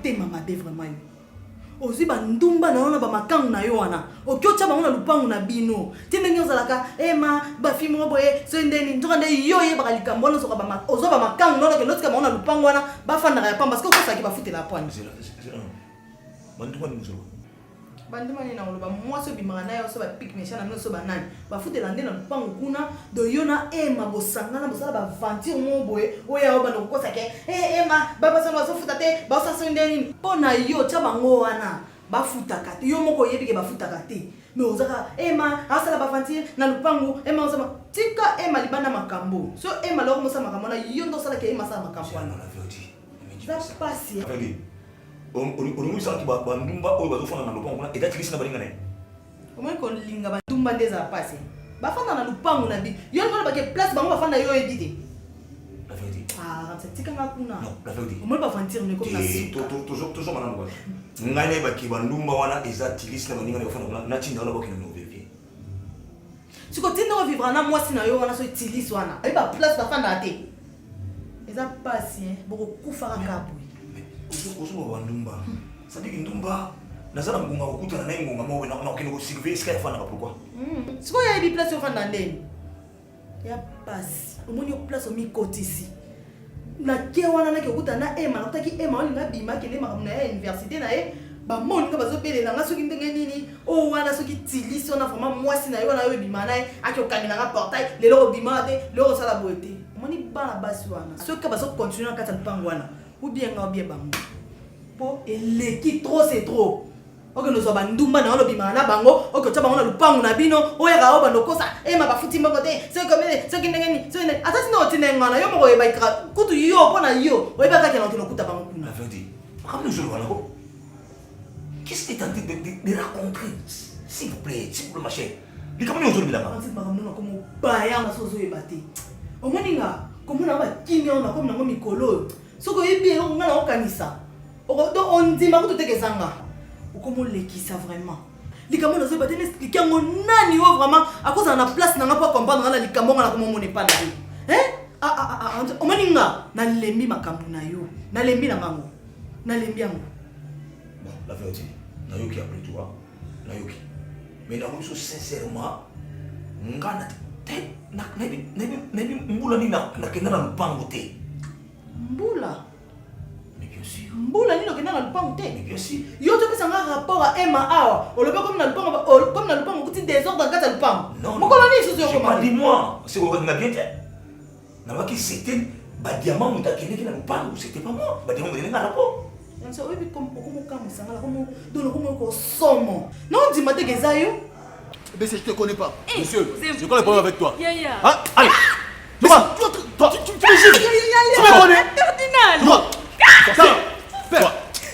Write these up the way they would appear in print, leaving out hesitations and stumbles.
motema mabe vraiment yo. Ozwi ba ndumba na yo na ba makangu na yo wana oki otya bango na lupangu na bino ti ndenge ozalaka ema eh, bafi moko boye soki ndeni nzoka nde yo oyebaka likambo wana ozwa ba makangu na okende otika bango na lupangu wana bafandaka ya pamba soki okosaki bafutela pwani. Bandumba nini ozoloba? Bandumba nini nakoloba? Mwasi obimaka na yo so ba pic mecha na bino so banani bafutela nde na lupangu kuna do yo na Emma bosangana bosala ba aventure moko boye oyo ya obanda kokosa ke eh Emma babasana bazofuta te basasa yo nde nini mpo na yo tya bango wana bafutaka te yo moko oyebi ke bafutaka te mais ozaka Emma asala ba aventure na lupangu Emma osala tika Emma libanda makambo so Emma loko mosala makambo wana yo nde osalaka Emma asala makambo wana eza pasi. Olingi osalaki bandumba oyo bazofanda na lopango kuna eza tilisi na baninga na ye. Omoni kolinga bandumba nde ezala pasi. Bafanda na lupango na bi yo olingi olobake place bango bafanda yo oyebi te. La vérité. Ah, Ramsa, tika nga kuna. Non, la vérité. Omoni ba aventure ne comme na suka. Tozonga nanu kaka. Ngai nayebaki bandumba wana eza tilisi na baninga na ye bafanda kuna natinda wana bakende na verifie. Siko tinda o vivra na mwasi na yo wana so tilisi wana. Ayebi ba place bafandaka te. Eza pasi hein, bokokufa kaka boye. Ozoloba ndumba. C'est-à-dire ndumba naza na ngonga kokutana na ye ngonga moko nakokende kosurveille esika ya fandaka pourquoi? Sikoyo ayebi place ofanda ndeni. Ya pasi. Omoni yo place omikotisi. Na ke wana nake kokutana na Emma, nakutaki Emma olinga abima akende makambo na ye ya université na ye. Bamoni nga bazobelela nga soki ndenge nini oyo wana soki tilisi wana vraiment mwasi na ye wana oyo ebima na ye ake okangela nga portail lelo obima te lelo osala boye te. Omoni bana basi wana soki bazo continuer na kati ya lupango wana ou bien nga ou bien bango po eleki trop c'est trop. Okende ozwa bandumba na yo obimaka na bango oke otya bango na lupangu na bino oyaka oyo banda okosa ema bafuti mbongo te soki komene soki ndenge nini soki ndenge ata tina otinda ye ngana yo moko oyeba kutu yo mpo na yo oyeba kaka na okende okuta bango kuna. La vérité, makambo nini ozoloba nango? Qu'est-ce que tu es en train de raconter? S'il vous plaît, s'il vous plaît ma chère. Likambo nini ozolobelanga? Anti makambo nini nakomi obaya nga so ozoyeba te. Omoni nga komona nga bakimia oyo nakomi nango mikolo oyo soki oyebi eloko nga nakokanisa donc ondima kutu te ke eza nga okomi olekisa vraiment likambo nazoyeba te na explike yango nani oyo vraiment akozala na place na nga mpo acomprendre nga na likambo nga nakomi omona epa na yo hein? Ah, ah, ah, ah, omoni nga nalembi makambo na yo nalembi na ngango nalembi yango. Bon, la vérité, nayoki après toi, nayoki. Mais nakoki so sincèrement, nga na te nayebi mbula nini nakenda na lupango te. Mbula? Mais bien sûr. Mbula nini okenda na lupango te? Mais bien sûr. Yo topesa nga rapport à Emma awa, olobi komi na lupango, komi na lupango kuti désordre na kati ya lupango. Non. Mokolo nini susu yo koma? J'ai pas dit moi, c'est ko nga bien te. Nalobaki c'était ba diamant moto akendeki na lopango, c'était pas moi. Ba diamant bakendeki na rapport. Yanso oyebi okomokamwisa nga nakomo donc okomo kosomo. Nondima te ke eza yo. Mais je te connais pas. Hey, Monsieur, c'est quoi le problème avec toi? Yeah, yeah. Hein? Allez. Toi, toi, toi, tu, tu, tu me gifles. Tu me connais? Cardinal. Toi. Toi. Toi.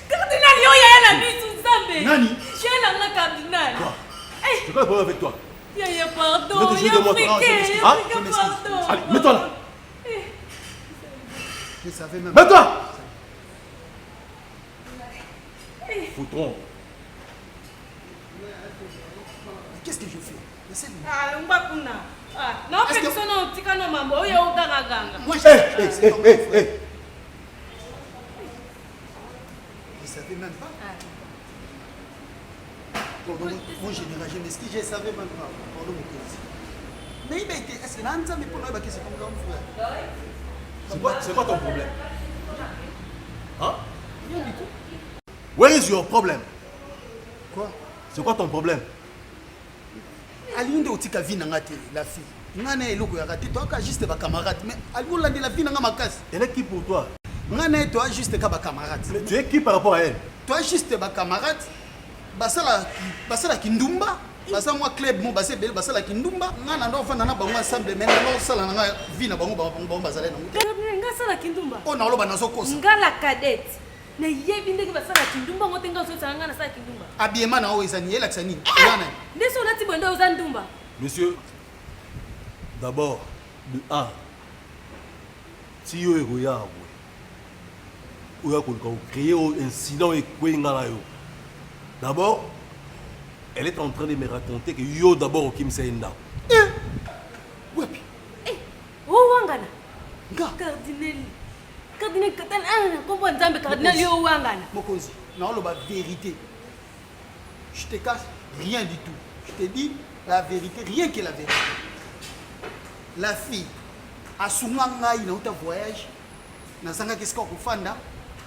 Cardinal, yo yaya na biso Nzambe. Nani? Yaya na nga cardinal. Toi. C'est quoi le problème avec toi? Yaya, pardon. Tu veux te jouer de moi, toi? Hein? Pardon. Allez, mets-toi là. Je savais même. Mets-toi. Foutron. Qu'est-ce que je fais? Ah, longwa kuna. Ah, na opekisa na otika na mambo oyo oganga ganga. Moi, je Hey, hey, hey, hey, hey. Je savais même pas. Pardon, mon général, je m'excuse, je savais même pas. Pardon, mon président. Mais il était, est-ce que Nanza, mais pour nous, c'est comme grand frère. C'est quoi ton problème? Hein? Rien du tout. Where is your problem? Quoi? C'est quoi ton problème? Alingi nde otika vie na nga te, la fille. Nga na eloko ya raté, toi ka juste ba camarades, mais alingi olandela vie na nga makasi. Elle est qui pour toi? Nga na ye toi juste ka ba camarades. Mais tu es qui par rapport à elle? Toi juste ba camarades, basala basala kindumba, baza mwa club mo basa ebele basala kindumba, nga na ndo fanda na bango ensemble mais na sala na nga vie na bango bango bango bazala nango te. Nga sala kindumba. Oh na oloba nazokosa. Nga la cadette. Nayebi ndenge basala kindumba ngo te nga ozosala nga nasala kindumba. Habillement na oyo eza nini? Elakisa nini? Eza nani? Nde so olati boye nde oza ndumba. Monsieur, d'abord de A ti yo ekoya boye oya koluka kocréer oyo incident oyo ekwei nga na yo. D'abord, elle est en train de me raconter que yo d'abord okimisa ye ndako. Eh! Wapi? Eh, owangana. Nga. Cardinal. Cardinal katana ah kombo nzambe cardinal yo wangana. Mokonzi, naoloba vérité. Je te cache rien du tout. Je te dis la vérité, rien que la vérité. La fille asunga ngai nauta voyage nazangaki esika kofanda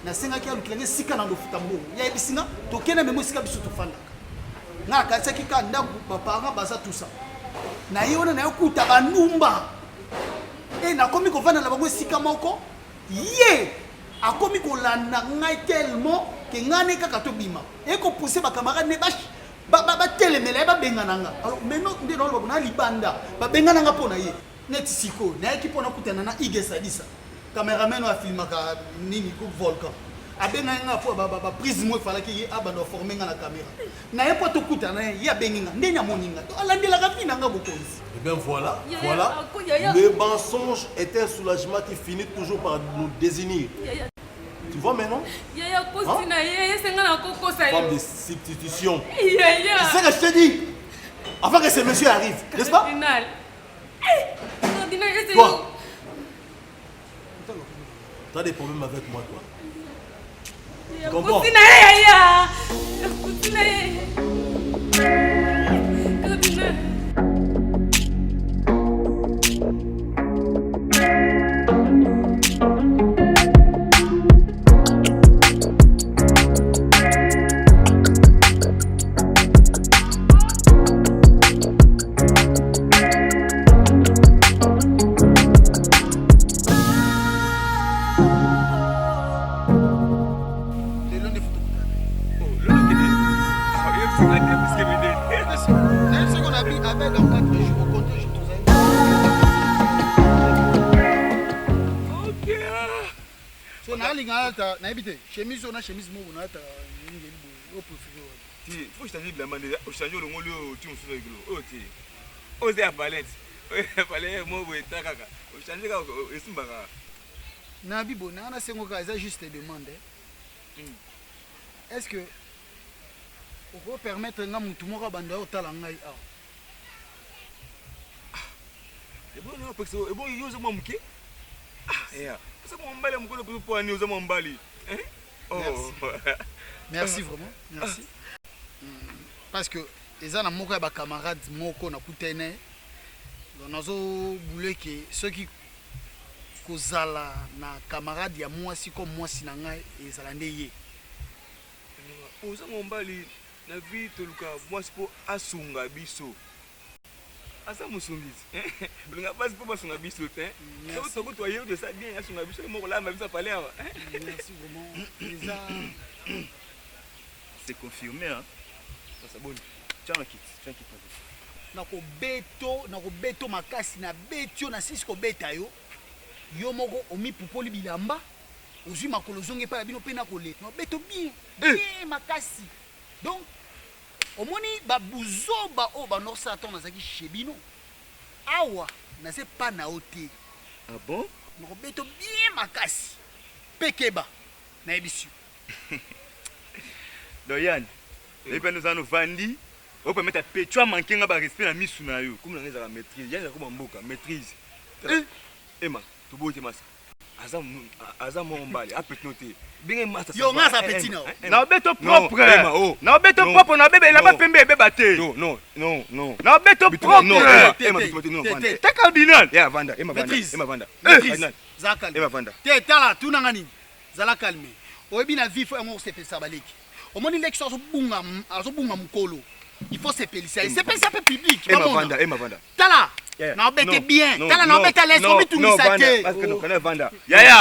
nasengaki alukela ngai esika na ndofuta mbongo ye ayebisi nga tokende memo esika biso tofandaka ngai nakanisaki kaka ndako baparent baza tusa na ye wana nayokuta bandumba e nakomi kovanda na bango esika moko ye akomi kolanda ngai tellement ke ngai ne kaka tobima ekopousse bacamarade ne batelemela ye babengana nga alors maintenant nde naoloba na libanda babengana nga mpo na ye neti sikoyo nayaki mpo nakutana na iges adisa cameraman oyo afilmaka nini ko volcan abengaki nga mpo baprise mo efalaki ye abanda oforme nga na camera na ye mpo tokutana ye ye abengi nga ndenge amoni nga to alandelaka vi na nga bokonzi. Eh bien voilà, voilà. Le mensonge est un soulagement qui finit toujours par nous désunir. Tu vois maintenant Yaya kosi na ye, esenga na kokosa yo. Femme de substitution. Yaya. C'est ça que je te dis. Avant que ce monsieur arrive, n'est-ce pas Cardinal. Eh, Cardinal, Toi, tu as des problèmes avec moi, toi. Tu comprends Kosi na ye, yaya. Kosi na ye. Cardinal. Lelo nde foto kutana. Oh, lelo kende. Ah, yebisi nga te puisque mende. Nayebi soki on a mis Abel dans 4 jours, au compte jour tozali. Ok. ah. So nalinga nalata nayebi te chemise oyo na chemise moko nalata ningeli boye o préféré wapi? Ti, faut changer bilamba nde, ochange olongoli oyo ti mosusu ekilo. Oyo te. Oyo eza ya palette. Oyo ya palette moko boye ta kaka. Ochange kaka esimbaka. Nabi boye nanga nasengo kaka eza juste demande. Est-ce que oko permettre nga mutu moko abanda otala ngai awa? Ebongo na opekisa ebongo yo oza mwa moke. Ah, yeah. Oza mwa mbali ya mokolo mpo ani oza mwa mbali. Eh? Oh. Merci. Merci vraiment. Merci. Parce que eza na moko ya ba camarades moko nakutani na ye. Donc nazo boule ke soki kozala na camarade ya mwasi comme mwasi na ngai ezala nde ye. Oza mwa mbali na vie toluka mwasi mpo asunga biso. Aza mosungisi. Olinga basi mpo basunga biso te. Merci. Soki toyebi tosa bien asunga biso ye moko lamba biso apale awa. Merci vraiment. Eza C'est confirmé hein. Sasa boni. Tiens na kiti, tiens kiti na kiti. Nakobeto, nakobeto makasi, nabeti yo, nasilisi kobeta yo, yo moko omipupoli bilamba, ozwi makolo ozongi epai na bino mpe nakolela. Nakobeto bien, bien makasi. Donc omoni ba buzoba oyo banda kosala ntango nazalaki chez bino, awa naza epa na yo te. Ah bon? Nakobeto bien makasi mpe keba, nayebisi yo. Donc Yann, oyebi pe oza novandi, o permettre pecho a manquer nga ba respect na misu na yo. Kombo na nga ezalaka maitrise, Yann akoma mboka maitrise. Tala, Emma, toboyi te masa. Aza aza moko mbali, a petit no te. Benge masa. Yo nga aza petit na yo. Na obeto propre. Emma, oh. Na obeto propre na bebe elamba pembe ebeba te. Non, non, non, non. Na obeto propre. Non, Emma, Emma, te, non, vanda. Te cardinal. Yeah, vanda, Emma vanda. Emma vanda. Maîtrise. Zala calme. Emma vanda. Te tala, tuna nga nini? Zala calme. Oyebi na vie faut yango kosepelisa baleki. Omoni leki so azobunga azobunga mukolo. Il faut sepelisa ye. Sepelisa pe public. Emma vanda, Emma vanda. Tala. Na obete bien. Tala na obeta les omitungisa te. Yaya,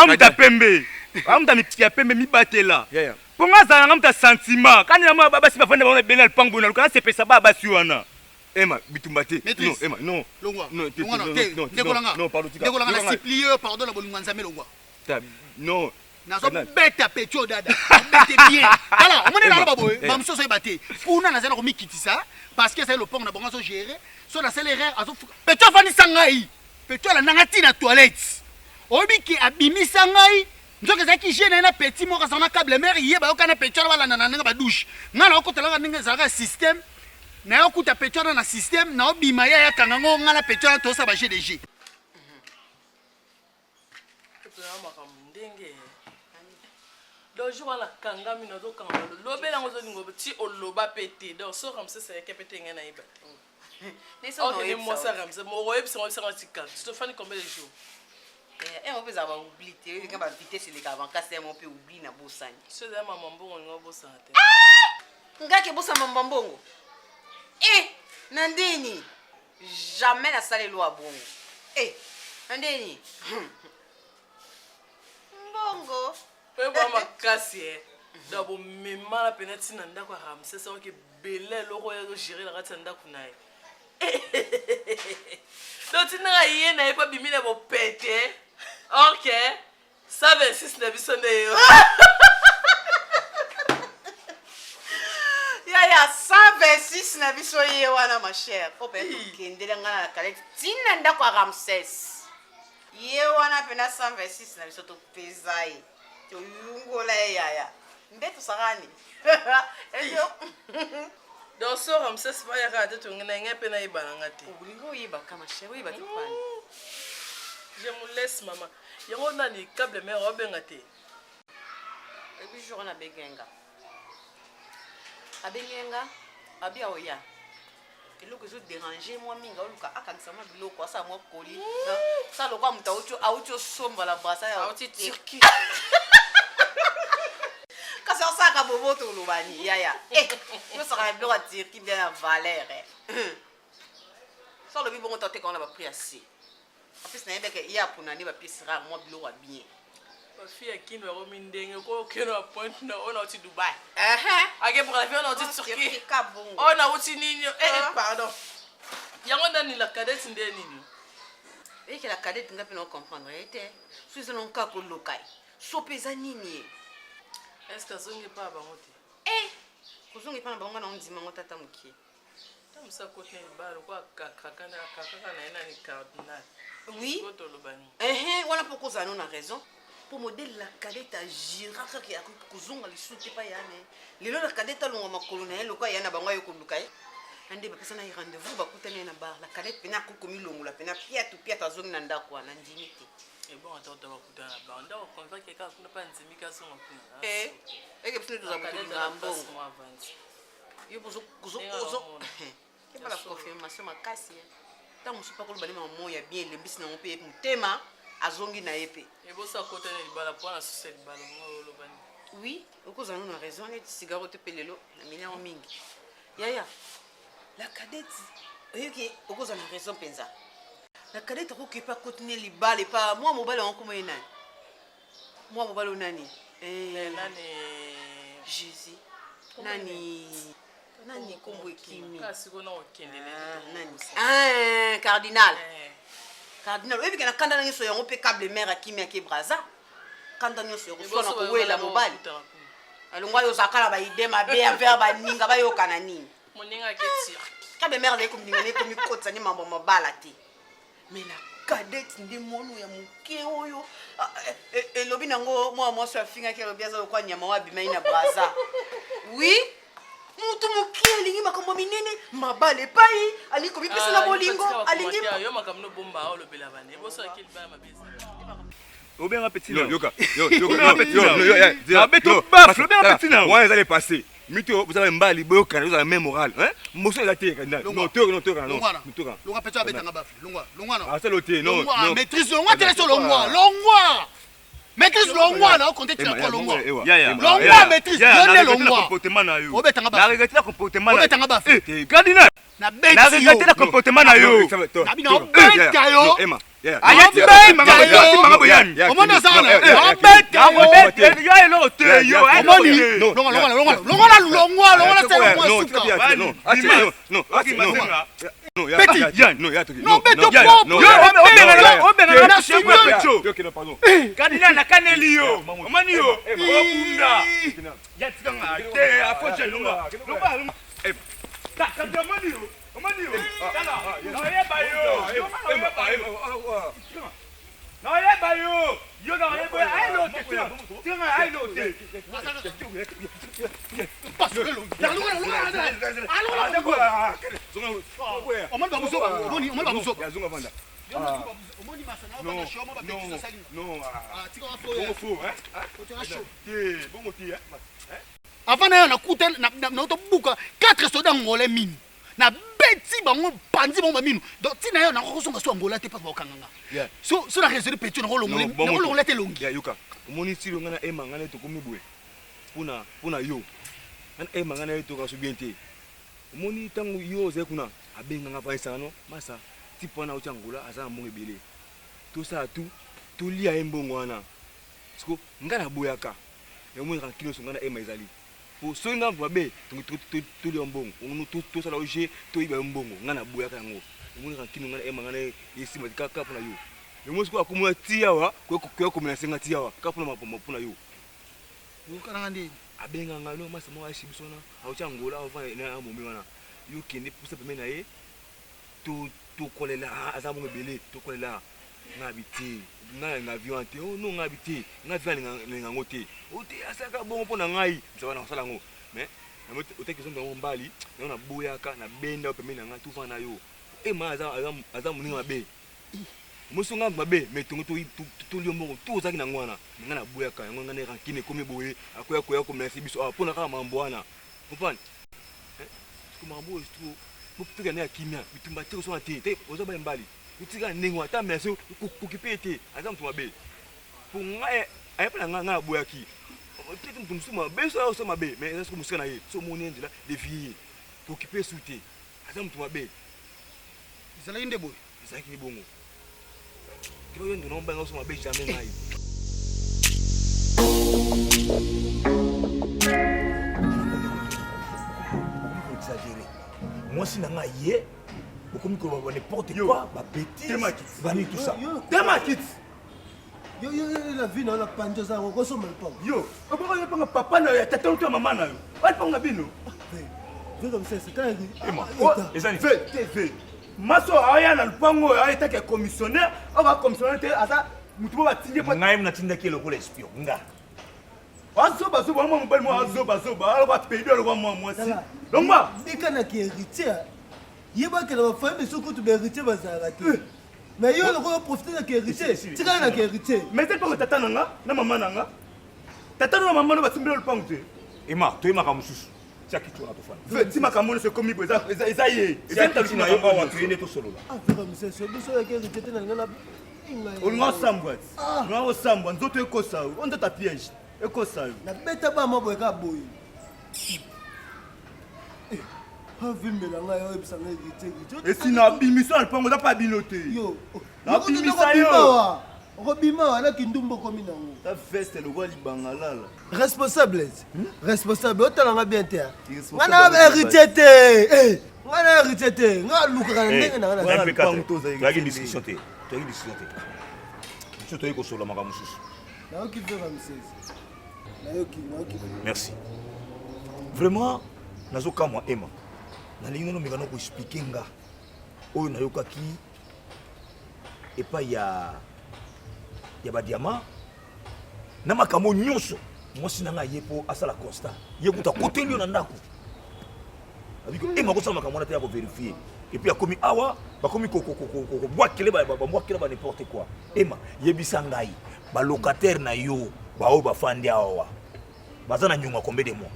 amuta pembe. Amuta ya pembe mibatela. Po nga azala nga muta sentiment. Kani na mwa basi bavanda bango ebele na lupango boye na luka nasepelisa ba basi wana. Emma, bitumba te. Non, Emma, non. Longwa. Non, te, Longwa non, te. non, Ndeko na nga. non, pardon, tika. Ndeko na nga na Yoka nga. supplie yo pardon na bolingo ya Nzambe longwa. Ta, non. Nazo beta petit oyo dada. Bete bien. Tala, omoni na loba boye, ba mosusu oyeba te. Kuna nazali na komikitisa parce que ezali lopango na bango azo gérer. So nasali erreur azo fuka. Petit afandisa ngai. Petit alanda ngai ti na toilette. Oyebi ke abimisa ngai nzoka ezalaki je na ye na petit moko azalaka na câble mère ye bayoka na petit wana balanda na ndenge ba douche. Ngai nakokotela kaka ndenge ezalaka système. Nayokuta petit wana na système, naobima ye ayakanga ngo ngai na petit wana tosala ba GDG. Topela makambo ndenge. Donc jour wana kangami nazo kanga lobela yango ozolinga ti oloba pe te. Donc so Ramsès ayaki pe te ngai nayeba te. Ok, ne mwasi ya Ramsès, okoyebisa ngo oyebisa ngo tika. Tofandi combien de jours? Eh, eh, opeza ba oubli te, eleka ba vitesse eleka avant kasi yango mpe oubli na bosani. So ezali mama mbongo olinga obosana te. Ah! Ngaki ebosana mama mbongo. Eh, na ndeni jamais nasaleli wa bongo. Eh, na ndeni mbongo. Oyeba makasi eh. Donc bomemana mpena ntina ndako ya Ramsès oki ebele eloko oyo azogere na kati ya ndako na ye. Donc tindaka ye na ye mpo abimi na bopete. Ok. 126 na biso nde yo. Yaya 126 na biso ye wana ma chère. Oyo mpe tokendela ngai na kalete ntina ndako ya Ramsès. Ye wana pena 126 na biso topeza ye toyungola ye yaya nde tosakani Donc so Ramsès bayaka te tongi na ngai mpe nayeba na nga te. Olingi oyeba kama chérie oyeba te pani. Je me laisse mama. Yango nani câble mère obenga te. Ebi jour na benga. Abengi nga abi aoya. Eloko ezo déranger mwa mingi aoluka akangisa mwa biloko asala mwa koli. Sala lokola moto auti osomba la brasa ya auti Turquie. Kasi osalaka boboto olobani yaya. Eh, yosaka na biloko ya Turquie bien na valeur. Eh. So olobi bongo toteka wana ba prix ya se. En plus nayebeke ye apona nde ba pièces rare mwa biloko ya bien. Bafille ya Kin bakomi ndenge ko okende na pointe na oyo nauti Dubai. Ake pour la fille oyo nauti Turquie. Oyo nauti nini eh, eh pardon. Yango nani la cadette nde nini? Eyeke la cadette nga mpe na comprendre ye te. So eza na kaka koloka ye. So mpe eza nini ye? Est-ce que azongi epai ya bango te? Eh! Kozonga epai na bango nga na ondima yango tata mokie. Ntango mosusu akoti na libala lokola akakaka na ye nani cardinal. Oui. Ehe, wana mpo kozala no na raison. Mpo modèle la cadette agira kaka ya kozonga lisusu te epai ya ne. Lelo la cadette alongwa makolo na ye lokola ya na bango aye koluka ye. Na nde bapesa na ye rendez-vous bakutani ye na bar. La cadette pena akoki komilongola pena piatu piatu azongi na ndako wana ndimi te. Ebongo ata ota bakutana na bar. Ndako convaincre kaka kuna mpe andimi ke azonga kuna. Eh, eke biso nde tozala moto olingaka mbongo. Yo bozo bozo ozo keba la confirmation makasi ntango mosusu mpe akoloba nde mama ya bien elembisi nango mpe motema azongi na ye mpe ebosa akota na libala mpo na susu ya libala ngo oloba nini? Oui, okozala nano na raison neti sigaro te mpe lelo nameli yango mingi yaya la cadette oyoki okozala na raison mpenza la cadette akoki mpe akoti ne libala epa mwa mobali yango nkombo ye nani mwa mobali oyo nani Eh, nani Jésus nani nani nkombo ekimi kasi kuna okende nani ah, cardinal cardinal oyebi ke na kanda na nyonso yango mpe cable mare akimi ake braza kanda nyonso ya koswana kowela mobali alongwa yo ozalaka na baide mabe envers baninga bayokana nini moninga ake Turquie cable mare azali komindinga naye komikotisa nde mambo mabala te mais la cadette nde mwana ya moke oyo elobi nango mwana mwasi afingaki alobi aza lokola nyama oyo abimaki na braza oui moto moke alingi makambo minene mabala epai alingi komipesa na bolingo alingi yo makambo nobomba olobela bana ebosalaki libala mabe obenga petit na yoka yo beto bafle obenga petit na wana eza le passé mito bozala mbali boyokana ozala même moral hein moso eza te cardinal non toyoka non toyoka non toyoka longwa petit abetanga bafle longwa longwa non asala te non non maîtrise longwa te so longwa longwa maîtrise longwa na okonte tina ko longwa longwa maîtrise yo nde longwa comportement na yo obetanga bafle na regretter la comportement na obetanga bafle cardinal na beti na regretter la comportement na yo na bino obeta yo Emma Cardinal nakaneli yo omoni yo obunda ya tikanga te afoche longa longa omoni yo omoni yo tala naoyeba yo naoyeba yo yo naoyeba yo ailo te tikanga ailo te Non, non, non. Bongo faux, hein? Te, bongo te, hein? Avant na yo nakuta naotobuka 4 soda angolais minu nabeti bango panzi bango baminu donc ntina yo nakokozonga so angola te mpasi bakokanga nga so na raisonne petit nakolongola te elongi. Yoka, omoni silo ngai na ema ngai na tokomi boye mpona mpona yo ngai na ema ngai na ye toyoka so bien te. Omoni ntango yo ozali kuna abenga ngai afanisaka no masa type wana auti angola aza na mbongo ebele tosala tout tolia ye mbongo wana siko ngai naboyaka yango moni rancune nyonso ngai na ema ezali po soki ngai mabe tolia yo mbongo tosala yo jeu toyiba yo mbongo ngai naboyaka yango omoni rancune ngai na ema ngai na esimba kaka mpona yo yango sikoyo akomona ti awa koya komenase ngai ti awa kaka mpona makambo mpona yo. Oyokanaka ndeni? Abenga ngai no masa moko ayesi biso wana auti Angola avanda na momi wana yo kende pusa pembeni na ye to tokolela aza mbongo ebele tokolela nga bi te nga nalinga vie wana te oh non nga bi te nga vie nalinga yango te o te asalaka bongo mpo na ngai nzaba na kosala yango mais otaki ozonga yango mbali yango naboyaka nabenda yo pembeni na ngai tofanda na yo ema aza, aza, aza moninga mabe moso nga mabe mais tongo tolio mbongo to ozalaki nango wana me ngai naboyaka yango ngai na rankine ekomi boye akoya koya komenase biso awa mpo na kaka mambo wana comprendre siko makambo oyo tokenda nde ya kimia bitumba te koswana te te oza baye mbali otika ndenge wana ata menase kokipe ye te aza moto mabe mpo ngai aye mpe na ngai ngai naboyaki peut-être moto mosusu mabe so aosa mabe mais eza siko mosika na ye so omoni ye nzela devie ye kokipe su te aza moto mabe. Ezalaki nde boye? Ezalaki nde bongo. Kilo yo ndona mbanga oso mabe jamais ngai. Exagéré. Mwasi na ngai ye okomi koloba ba n'importe quoi, ba bêtises, ba nini tout ça. Tema kiti. Yo yo yo la vie na la panjo za ko kosomba lupango. Yo, oboko yo panga papa na yo ya tata to mama na yo. Ba lupango na bino. Ve comme ça, c'est quand Ema, ezali ve TV. Maso aya na lupango oyo aya take commissionnaire, oyo ba commissionnaire te aza mutu bo batindi pa. Ngai natindaki ye lokola espion nga. Azoba zoba mwa mobali mwa azoba zoba aloba pedo aloba mwa mwasi. Longwa. Bika na ki héritier. Yeba ke na ba famille biso kutu ba héritier bazalaka te. Mais yo lokola profiter na ki héritier, tikala na ki héritier. Mais c'est pas tata na nga na mama na nga. Tata na mama no basimbela lupango te. Ema, toye makambo mosusu. Tia kiti wana tofanda. Ve ti makambo nyonso ekomi boye eza eza eza ye. Eza kiti na yo awa toye nde tosolola. Ah, vera mosusu, biso ya ki héritier te na linga na olinga osambwa ti olinga osambwa nzoto ekosa yo nzoto ya piège ekosa yo. Nabeta ba mwa boye kaka boye. Avimbela ngai oyebisa ngai héritier héritier. Esi nabimisa na lupango eza mpa bino te. Yo. Nabimisa yo. Okobima wana kindumba okomi nango. Ta veste lokola libanga lala. Responsable. Responsable otala nga bien te. Nga na héritier te. Eh, nga na héritier te. Nga alukaka na ndenge na nga na. Toyaki discussion te. Toyaki discussion te. Biso toyaki kosolola makambo mosusu. Nayoki vera misezi. Nayoki, nayoki. Merci. Vraiment nazokamwa Emma. Nalingi nano meka na koexplike nga oyo nayokaki epai ya ya badiama na makambo nyonso mwasi na ngai ye mpo asala constat ye kuta akoteli yo na ndako abiki ema kosala makambo wana te ya koverifie epuis akomi awa bakomi kobwakele bambwakela ba n'importe quoi ema yebisa ngai balocataire na yo baoyo bafandi awa baza na nyongo ya combien de mois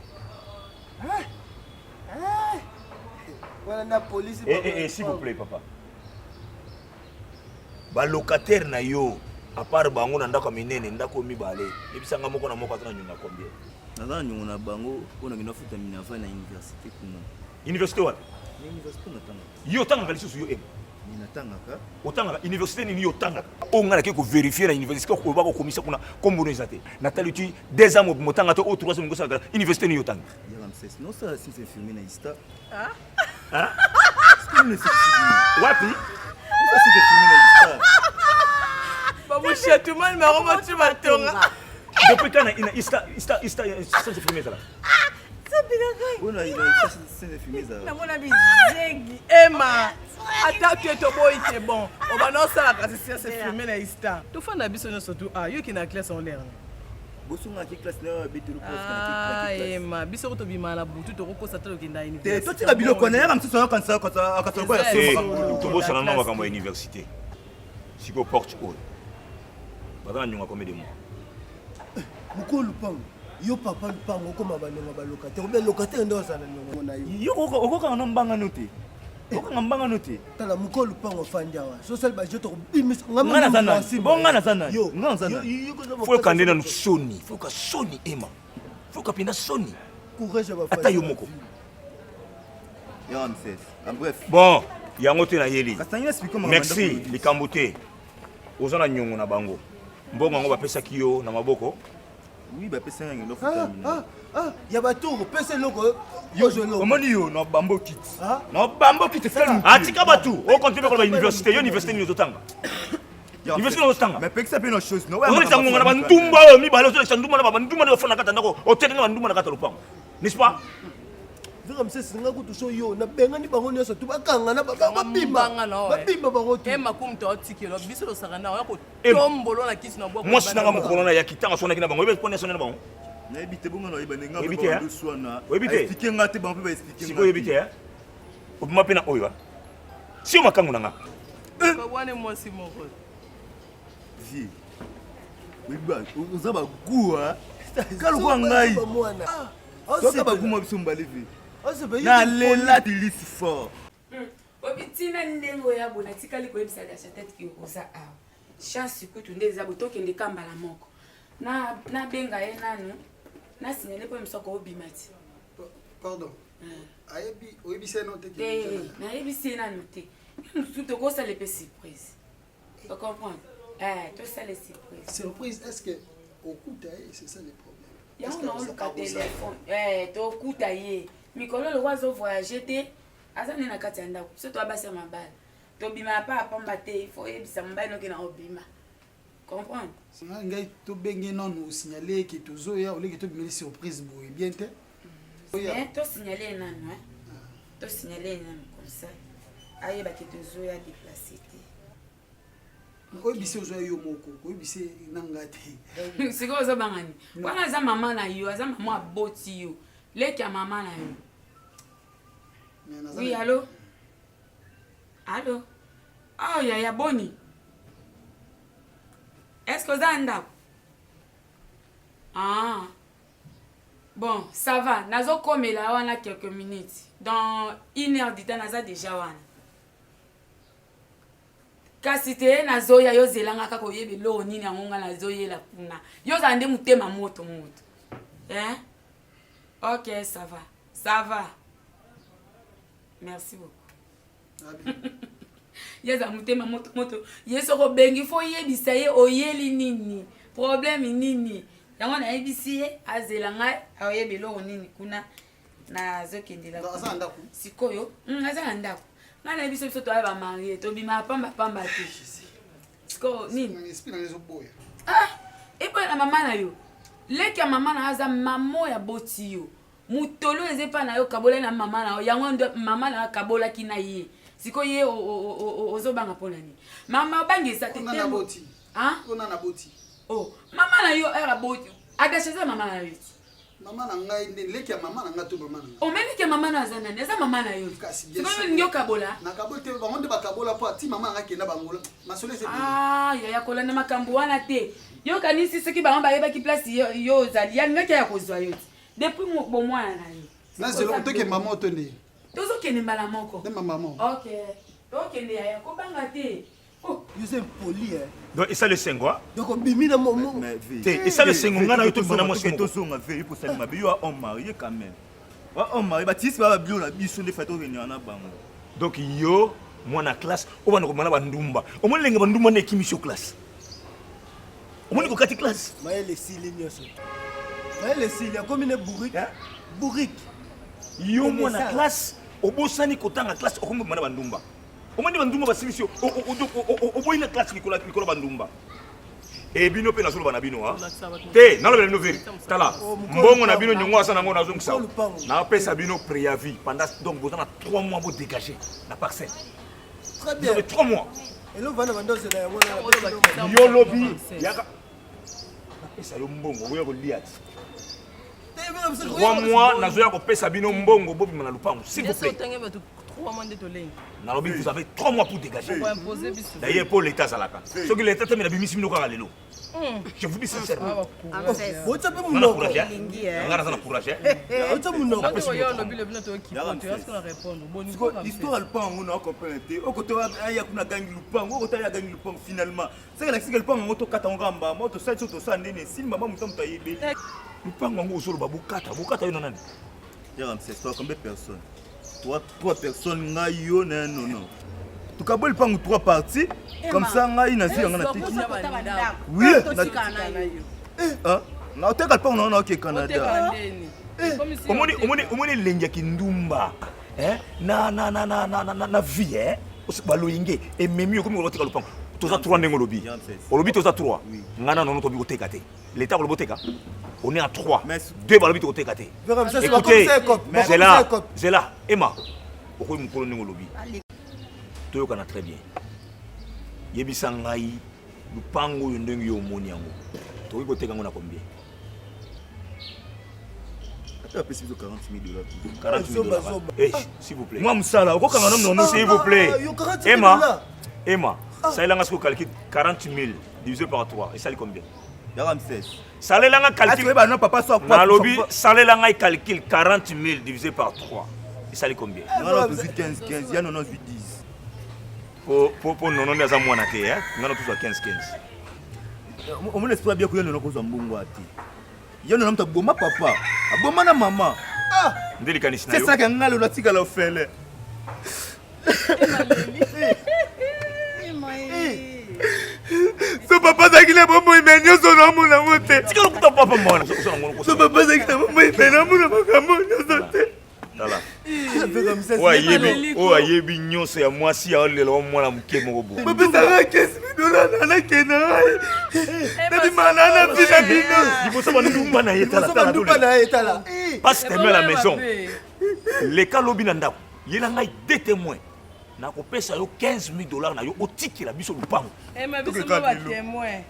wana na polisi eh, eh, eh, s'il vous plaît papa ba locataire na yo à part bango na ndako ya minene ndako mibale yebisa nga moko na moko aza na nyongo ya combien naza na nyongo na bango mpo na kenda futa minerval na université kuna université wapi na université natangaka yo otangaka lisusu yo ema natangaka otangaka université nini yo otangaka oyo ngai nake koverifie na université okoba kokomisa kuna kombono eza te natali ti deux ans motanga te oyo trois ans mokosalaka université nini yo otanga nosala science infirmier na ista wapi bamushatumani bango batu batonga depuis quand na ista ista ista science infirmier ezala namona bizengi ema ata ke toboyi te bon obanda osala kasi science infirmier na ista tofanda biso nyonso tu ah yoki na classe en l'air Bosonga ki classe na betelo prof na ki classe. Ah ema biso ko tobima na butu tokokosa te tokenda université. Te totika biloko na yaka misusu akanisa akanisa lokola ya solo. Tobosana na makambo ya université. Sikoyo porte oyo baza na nyonga combien de mois? Eh, mokolo lupango yo papa lupango okoma banionga ba locataire obe locataire nde ozala na niongo na yo. Yo okokanga na mbanga no te. Okokanga mbanga no te. Tala mokolo lupango ofandi awa sosali ba jeu tokobimisa nga naza nani? Bo nga naza nani? Nga naza nani? Faut kande nanu soni, faut ka soni Emma. Faut ka penda soni. Courage ya ba Ata yo moko. Ya Ramsès. En bref. Bon, yango te nayeli. Merci, likambo te. Oza na nyongo na bango. Mbongo yango bapesaki yo na maboko. Oui, bapesaki yango ndofuta. Ah, ah, ah, ya batoro pesa eloko yo eloko. Omoni yo na bambo kiti. Ah? Na bambo kiti sala. Atika batu, o continue ko ba université, yo université nini ozotanga? Université ozotanga. Mais pekisa pe na chose no. Ozolekisa ngonga na bandumba oyo mibale ozolekisa ndumba na bandumba nde bafanda na kati ya ndako otelenge bandumba na kati ya lopango. N'est-ce pas? Vera msesi nga kutu so yo nabengani bango nyonso tu bakanga na babimba babimba bango tu ema kumta otikelo biso tosaka na oya kotombolo na kisi na bwako mwasi nanga mokolo na yaki ntango aswanaki na bango oyebi mpona aswanaki na bango nayebi te bongo nayebi ndenge oyebi te oyebi te explique nga te bango mpe ba explique sikoyo oyebi te obima mpe na oyo si yo makangu na nga wana mwasi moko Vie. Oza ba goût hein. Kalokola ngai. Toka ba goût mwa biso mbale vie. Nalela dilisi fort. Hmm. Obi tina ndenge oya boye natikali koyebisa Dasha-tete ke oza awa. Chance kutu nde eza boye tokende ka mbala moko. Nabenga ye nanu nasignale mpo mosu akobima ti. Pardon. Hmm. Ayebi oyebisi ye nanu te? Te, nayebisi ye nanu te. Mosusu tokosala mpe surprise. O comprendre? Eh, tosala surprise. Surprise, est-ce que okuta ye, c'est ça le problème. Yango naoluka telefone. Eh, tokuta ye. Mikolo lokola azo voyager te, aza nde na kati ya ndako. Biso toa basi ya mabala. Tobima pa pamba te, il faut oyebisa mobali noki na obima. Comprendre? Ngai tobenge nanu osignale ke tozoya oleke tobimeli surprise boye bien te. Mais tosignale ye nanu hein. Tosignale ye nanu comme ça ayeba ke tozoya déplacer te. Oyebisi ozwa yo moko koyebisi na nga te. Sikoyo ozobanga nini? Wana aza mama na yo, aza mama aboti yo, leki ya mama na yo. Oui, allo? Allo? Oh yaya boni? Est-ce que oza na ndako? Ah. Bon, ça va. Nazo komela wana quelques minutes. Dans une heure du temps, naza déjà wana. Kasi te nazoya yo zela nga kaka oyeba eloko nini yango nga nazoyela kuna. Yo ozala nde motema moto moto. Hein? Ok, ça va. Ça va. Merci beaucoup. Ye aza motema moto moto. Ye soki obengi fo oyebisa ye oyeli nini? Problème nini? Yango nayebisi ye azela ngai aoyeba eloko nini kuna nazokendela sikoyo hmm, aza na ndako ngai nayebi biso biso toya bamarie tobimaka pamba pamba te sikoyo nini ah, eboya na mama na yo leki ya mama na yo aza mama oyo aboti yo motolo eza epai na yo okabolaki na mama na yo yango nde mama na yo akabolaki na ye sikoyo ye ozobanga mpo na nini mama obanga eza te Oh, mama na yo heure aboti adasha eza mama na yo ti mama na ngai nde leki ya mama na ngai to mama na ngai oh, mais leki ya mama na aza nani aza mama na yo kasi bien sikoyo olingi okabola nakaboli te bango nde bakabola mpo ati mama na ngai kenda bangola masolo eza ah yaya kolanda makambo wana te yo kanisi soki bango bayebaki place yo ozali yalingaki aya kozwa yo ti depuis bomwana na yo nazelo tokende mama oto nde tozokende mbala moko nde mama ok tokende yaya kobanga te Oh, yo oza impoli hein. Donc esala esengo ah. Donc obimi na mo te esala esengo ngai na yo tobima na mwasi moko. Tozonga ve yo posali mabe yo homme marié quand même. Wa homme marié batisi ba bio na biso nde fato reunion na bango. Donc yo mwana classe obanda kobima na bandumba omoni ndenge bandumba nde ekimisi yo classe omoni kokati classe mayele esili nyonso mayele esili akomi ne bourrique bourrique yo mwana classe obosani kotanga classe okomi kobima na bandumba Omoni ba ndumba basilisi yo oboyi na classe likolo likolo ba ndumba. E bino pe nazoloba na bino ha. Te nalobela bino veri. Tala oh, mbongo na bino nyongo aza nango nazongisa. Napesa bino préavis pendant donc boza na 3 mois bo dégager na parcelle. Très bien. 3 mois. Eloko vanda bando ozela yango yo lobi yaka napesa yo mbongo oya kolia ti 3 mois nazoya kopesa bino mbongo bobima na lupango s'il vous plaît. 3 mois nde tolengi. Nalobi vous avez 3 mois pour dégager. Okoimpose biso. D'ailleurs mpo l'état azalaka. Soki l'état te me nabimisi bino kaka lelo. Je vous dis sincèrement. Botya mpe Nga na monoko. courage, hein. Nga naza na courage, hein. Otya monoko. Napesi Oyo bino olobi lobi na toyoki po toyasi kona répondre. Boni Siko, histoire ya lupango yango na comprendre te okoto aya kuna agangi lupango okoto aya agangi lupango finalement seke lakisika lupango yango tokata yango kaka mbama tosali so tosala ndeni esili mama moto moto ayebeli lupango yango ozoloba bokata bokata yo na nani Ya Ramsès, toi combien de personnes Trois, trois personnes, ngai yo na nono. Tokaboli lupango trois parties, comme ça ngai nazwi yango na teki. Oui, na Eh, ah, na oteka lupango na nga na oke Canada. Omoni omoni omoni elengi ya kindumba eh? na na na na na na, na vie eh? Baloyinge ememi okomi koloba lupango toza 3 ndenge olobi olobi toza 3 ngai na nono tobi koteka te l'état kolobi oteka on est à 3 deux balobi tokoteka te. Écoutez, zela zela ema okoyi mokolo ndenge olobi toyokana très bien. Yebisa ngai lupango oyo ndenge yo omoni yango tokoki koteka yango na combien? Ata apesi biso 40 000 dollars. 40 000 dollars. Eh, s'il vous plaît. Mwa mosala okokanga no nono. S'il vous plaît. Yo, 40 000 Emma, dollars. Emma, salelanga sikoyo calcul 40 000 divisé par 3 esali combien? Ya Ramsès. Salelanga calcul. Ati oyeba no papa so akwa- Nalobi salelanga calcul 40 000 divisé par 3 esali combien? Nga na tozwi 15 15, ya nono azwi 10. Po po po nono nde aza mwana te hein. Nga na tozwa 15 15. Omona espoir bien koya nono kozwa mbongo ate. Ya nono moto aboma papa, aboma na mama. Nde likanisi na yo. Sesaka nga lelo atikala ofele. So papa azalaki na bomoi me nyonso naomona yango te. Tika lokuta papa mwana. Oza na ngono So papa azalaki na bomoi me naomona makambo nyonso te. Tala. Oyo ayebi oyo ayebi nyonso ya mwasi ya olela wa mwana moke moko boye. Bapesaka 15 dollars na nakende ngai. Nabima na na vi na bino. Liboso bandumba na ye tala Liboso tala bandumba na ye tala. Passe témoin à la maison. Leka lobi na ndako. Yela ngai deux témoins. Nakopesa yo 15 000 dollars na yo otikela biso lupango. Emma biso mo ba témoin.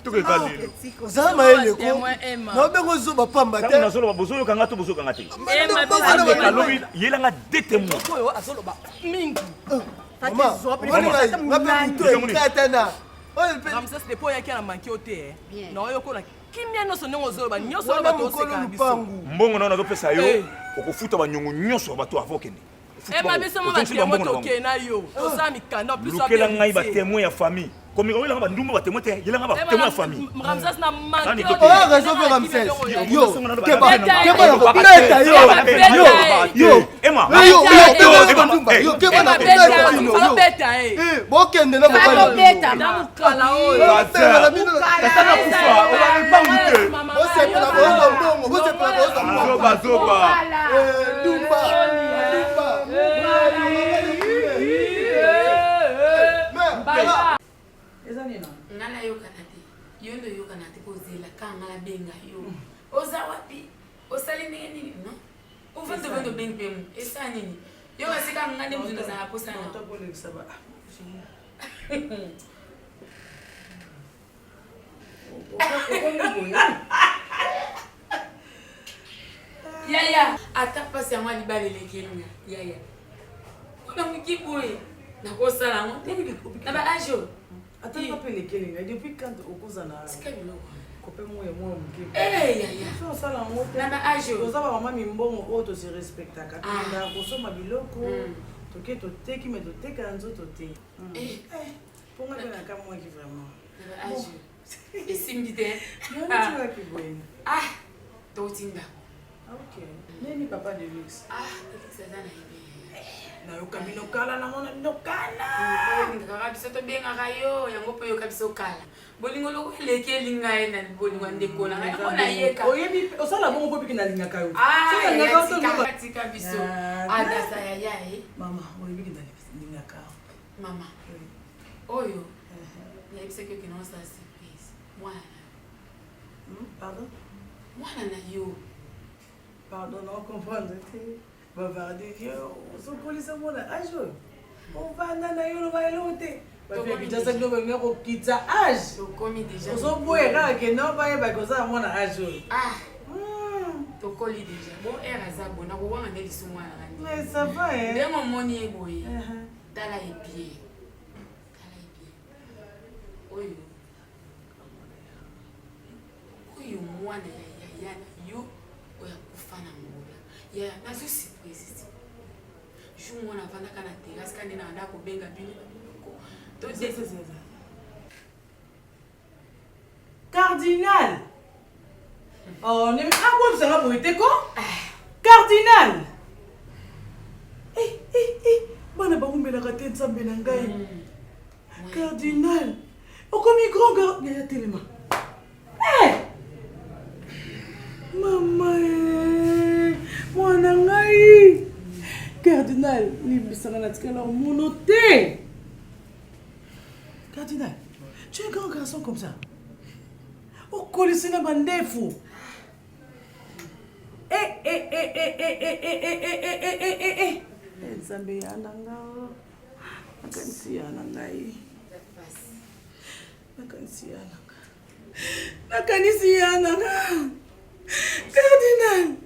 Tokeka lelo. Ozala mayele ko. Témoin Emma. Naobengo ozoba pamba Ntango te. nazoloba bozoyoka nga to bozoyoka nga te. Emma biso Leka lobi yela nga deux témoins. oyo azoloba mingi. Mama, omoni ngai, nga mpe motu ekatana. Oyo mpe Ramsès depuis oyaki na manki yo te. Na oyo kona kimia nyonso ndenge ozoloba nyonso wana oloba mokolo toseka biso. lupangu. Mbongo na yo nazopesa yo Eh. okofuta banyongo nyonso ya bato avant okende. Ofuti Emma bango, biso mo ozongisi batémoin bambongo na bango. tokee na yo. Tosala mikanda en plus lukela ngai batémoin ya famille komika oyelanga bandumba batémoin te yelanga batémoin ya famille Ramsès na manki Nani yo toke? te. Oyo raison mpe Ramsès. Yo, keba, Beta keba ye. na kobeta yo. Beta Yo, ye. yo. Emma. Eh, yo, yo, Emma, keba na bandumba. eh, Yo, keba na Emma beta kobeta ye. bino, yo. Beta ye. Eh, bokende na mobali. Bakobeta. Na mokala oyo. Bobenga na bino. Tata na kufa, obanga lupangu te. Bosepela bozwa mbongo, bosepela bozwa mbongo. Zoba zoba. Eh, ndumba, ndumba. Mais, Eza nini? Nga nayokana te, yo nde oyokana te mpo ozela ka nga nabenga yo. Oza wapi? Osali ndenge nini? Non, ovandi ovandi obengi mpe mo esala nini? Yo kasika nga nde moto nazala posa na Tokolekisa ba. Yaya, ata mpasi yango ya libala elekeli nga yaya, mpona moki boye nakosala yango na ba age oyo. Ata nga mpe elekeli ngai depuis quand okoza na Tika biloko. kope moya mwa moke. Eh, yaya. So osala yango te. Na ba age oyo. Toza bamama mimbongo oyo tose respectaka. Ah. Tokendaka kosomba biloko. Toke toteki me totekaka nzoto te. Eh. Mpo nga mpe nakamwaki vraiment. Na ba age oyo esimbi te. Nani boye? Ah, touti ndako. Ok. Neni papa de luxe? Ah, Felix aza na ye. Nayoka bino kala, namona bino kala. Olingaka biso tobengaka yo yango mpe oyoka biso kala. Bolingo loko elekeli ngai na bolingo ya ndeko na ngai yango nayeka. Oyebi osala bongo mpo biki nalingaka yo. Ah, Soki nalingaka yaya, yo, tika, toyoka- tika biso. Ah, Adasa yaya e. Mama, oyebi ki nalingaka yo. Mama, oyo nayebisaki okende osala surprise. Mwana na yo. Pardon? Mwana na yo. Pardon, na comprendre te. Bavarde yo, ozokolisa mwana age oyo. Ovanda na yo loba eloko te. Tokomi Bafia déjà. bino balinga kokita age. Tokomi déjà. Ozoboya kaka ke no bayebaki oza na mwana age oyo. Ah. Tokomi. Okoli deja. Bon air aza bon nakowanga nde lisumu mwana na ngai. Mais ça va eh. Ndenge omoni ye boye. Uh-huh. Tala ye bien. Tala ye bien. Oyo. Oyo mwana ya yaya na yo oyo akufa na ngola. Yaya nazwi surprise ti. Jour mwana avandaka na terrasse kande na anda kobenga bino na biloko. To Cardinal. Oh, ne ah bon, boye te ko? Cardinal. Eh eh eh, bana bawumelaka te nzambe na ngai. Mm. Cardinal. Okomi grand gar yaya telema. Eh! Mama eh, mwana ngai. Cardinal, limbisanga natikala omono te. Cardinal, tu es un grand garçon comme ça. Okolisi na bandefu. Eh, eh, eh, eh, eh, eh, eh, eh, eh, eh, eh, eh, eh, eh. Eh, Nzambe ya na nga. Nakanisi ya na ngai. Nakanisi ya na nga. Nakanisi ya na nga. Cardinal.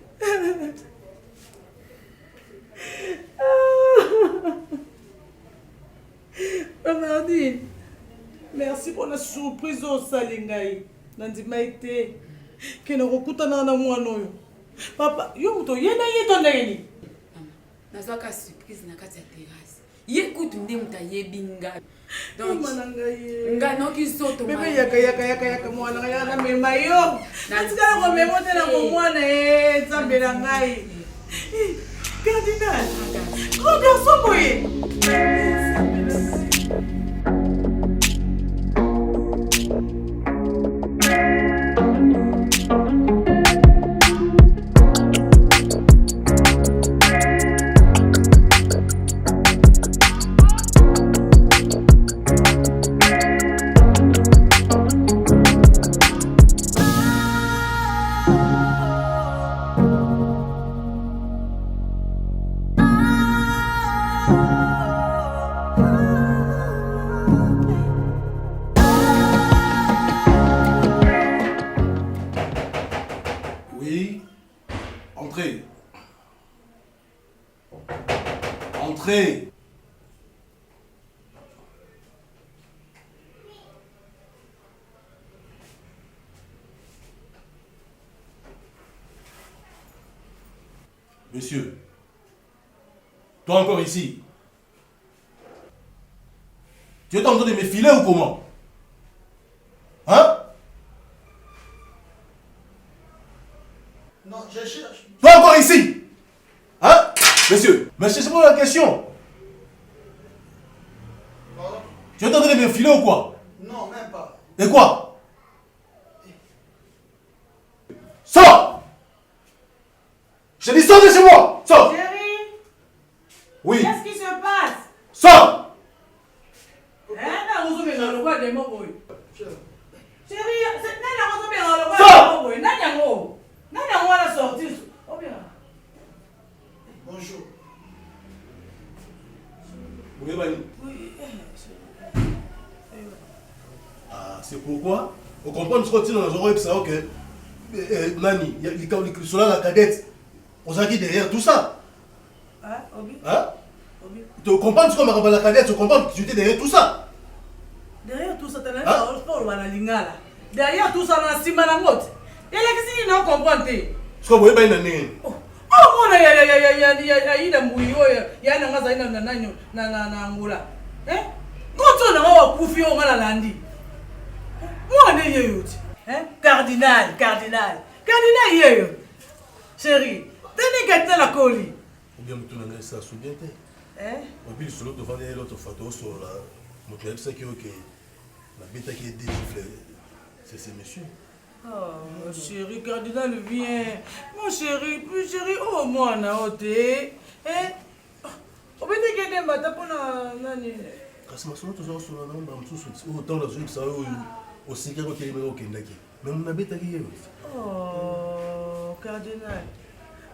Ah. Bernardine, merci mpo na surprise oyo osali ngai. Nandimai te ke nakokutanaka na mwana oyo. Papa, yo moto oye na ye to ndenge nini? Nazwaka surprise na kati ya terrasse. Ye kutu nde moto ayebi nga. Donc, nga noki nzoto bebe yaka yaka yaka yaka mwana ngai yaka namema yo. Natikala komema te na bomwana ye eh, Nzambe na ngai. Cardinal, grand garçon boye. Oui, entrez. Entrez. Monsieur, toi encore ici. Tu es en train de me filer ou comment Hein Non, je cherche. Toi encore ici Hein Monsieur, monsieur, c'est pas la question. Pardon Tu es en train de me filer ou quoi Non, même pas. Et quoi Sors Je dis sors de chez moi Sors Chérie Oui Qu'est-ce qui se passe Sors Eh, na ozobenga lokola demo boye. Chérie, nani yango ozobenga lokola demo boye? Nani yango? Nani yango wana sortir? Obenga. Bonjour. Boyebani Ah, c'est pourquoi ocomprendre sikoyo ntina nazokoyebisa yo ke eh, nani lisolo la cadette ozalaki derrière tout ça ah, hein? Tu comprends sikoyo makambo ya la cadette tu comprends que tu étais derrière tout ça derrière tout ça tanaoloba na lingala derrière tout ça na nsima nango te elakisi nini na ocomprendre te sikoyo boyebani na ndenge oh. Oh mwana ya ya ya ya ya ya Aida Mbuyi oyo ya na nga azali na nani na na na Angola. Eh? Ngonzo na nga wakufi oyo nga nalandi. Mwana nde yeyo ti. Eh? Cardinal, cardinal. Cardinal yeyo. Chérie, tani cardinal akoli. Ou bien mutu na ngai sasu bien te. Eh? Obi lisolo tovandi ye l'autre fois tosolola moto ayebisaki yo ke nabetaki ye deux gifle c'est ce monsieur. Oh, chéri, cardinal vient. Mon chéri, plus chéri, oh mwana oh te. Eh? Obetaki ede mbata mpo na nani? Kasi masolo toza kosolola na mbala mosusu oyo ntango nazoyebisa yo oyo osikaki otelemaki okendaki me nabetaki ye. Oh, cardinal.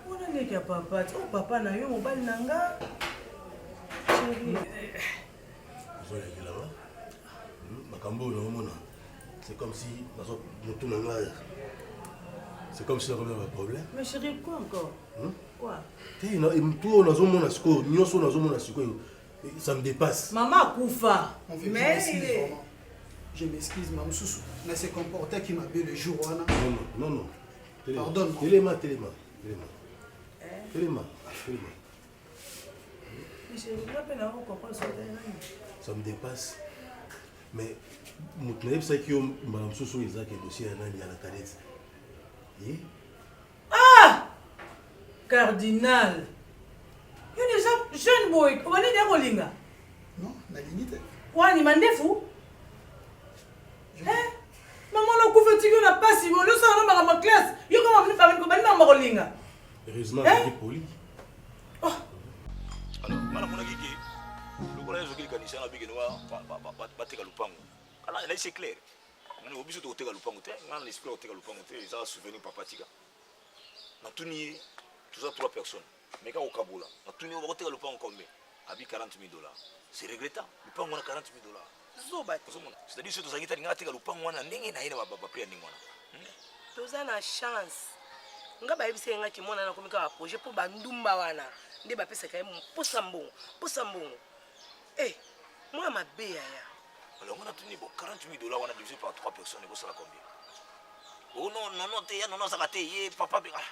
Wana leki ya papa. Oh, papa na yo mobali na nga. Chéri. Ozoyakela nga hmm, makambo oyo naomona c'est comme si nazo motu na ngai. C'est comme si nakomi na baproblème. Mais chéri, quoi encore? Quoi? Te, mutu oyo nazomona sikoyo, nyonso oyo nazomona sikoyo, ça me dépasse. Mama akufa. Mon vieux, je Mais m'excuse vraiment. Je m'excuse, ma mosusu na se comportaki mabe le jour wana. Non, non, non, non. Telema. Pardonne-moi. Telema, telema, telema. Telema, telema. Mais chéri, nga mpe nako comprendre soki otali nani. Ça me dépasse. Mais moto nayebisaki yo mbala mosusu oyo ezalaki dossier ya nani, ya la cadette. Ye? Ah! Cardinal. Yo déjà jeune boy, obandi nde kolinga? Non, nalingi te. Wani mandefu? Eh? Mama lokufa otiki yo na pasi, olosala na makambo ya classe. Yo kama bandi makambo ya kolinga. Heureusement, Eh? azalaki poli. Alors nga namonaki ke lokola ye azoki likanisi wana bikeno bateka lupango kana elai, c'est clair. Ngani biso tokoteka lupango te, nga na esprit ya koteka lupango te, eza souvenir papa tika. Natuni ye, toza trois personnes, mais kaka kokabola. Natuni ye, bakoteka lupango combien? Abi 40 000 dollars. C'est regrettant, lupango wana 40 000 dollars. Zoba te. Ozomona, c'est-à-dire soki tozalaki tali, nga ateka lupango wana ndenge na ye na baprix ya ndenge wana. Toza na chance. Nga bayebisaki nga kimona nakomi kaka projet mpo bandumba wana nde bapesaka ye mposa mbongo, mposa mbongo. E mwana mabe yaya. Alors nga natuni, bon, 40 000 dollars wana divisé par trois personnes ekosala combien? Oh non, non, non te, ya nono azaka te, ye papa mpe ah.